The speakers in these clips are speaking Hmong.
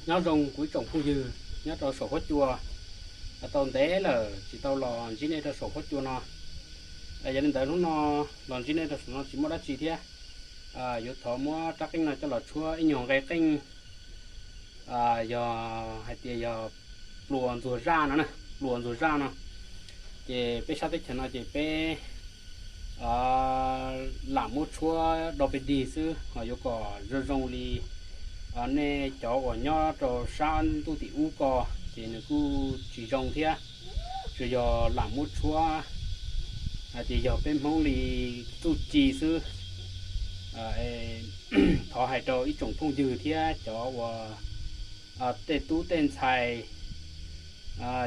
Nyob zoo kuv ib tsoom phooj ywg nyob rau saum huab cua, tau ntev lawm tsis tau los ntsib nej rau saum huab cua no. Yog li ntawd hnub no los ntsib nej rau saum no tsis muaj dab tsi thiab, yuav thov muab rab qeej no coj los tshuab ib nyuag nqe qeej, yog hais tias yog pluas ntxuag zaj no, pluas ntxuag zaj no, ces peb sab teb chaws no ces peb lam muab tshuab do pes dig xwb, ho yuav kom zoo zoo li nej cov uas nyob rau sab ntuj tim ub ko ces nws kuj tsis zoo thiab. Tsuas yog lam muab tshuab hais tias yog peb Hmoob li txuj ci xwb. Thov hais rau ib tsoom phooj ywg thiab cov uas tej tub tej ntxhais,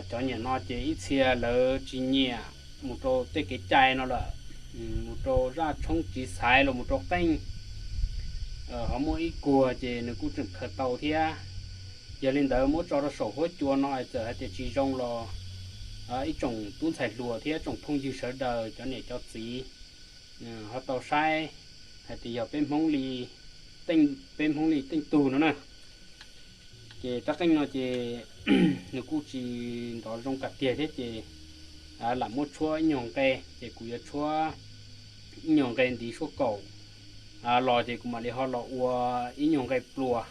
cov niam no ces ib txhia lawv tsis nyiam mus rau tej kev cai no lawm, mus rau zaj tshoob tsiv xaiv los mus rau qeej, ho muaj ib kuag ces nws kuj tseem khaws tau thiab. Yog li ntawd muab tso rau saum huab cua no es txawm hais tias tsis zoo los ib tsoom tub ntxhais hluas thiab tsoom phooj ywg sawv daws cov niam cov txiv ho tau saib hais tias yog peb Hmoob li, peb Hmoob li teej tug no na. Ces rab qeej no ces nws kuj tsis nrov zoo kam tiag thiab ces lam muab tshuab ib nyuag nqe, ces kuv yuav tshuab ib nyuag nqe ntiv suab kaum los ces kuv mam li ho los ua ib nyuag nqe pluas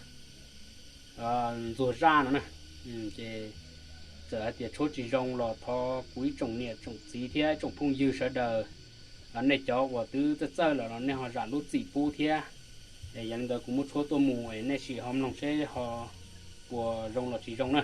ntxuag zaj no na. Ces txawm hais tias tshuab tsis zoo los thov kuv ib tsoom niam tsoom txiv thiab tsoom phooj ywg sawv daws, nej cov uas twb txawj txawj lawm los nej ho zam lub txim pub thiab. Yog li ntawd kuv muab tshuab tuaj mus es nej sim ho mloog seb ho puas zoo los tsis zoo na.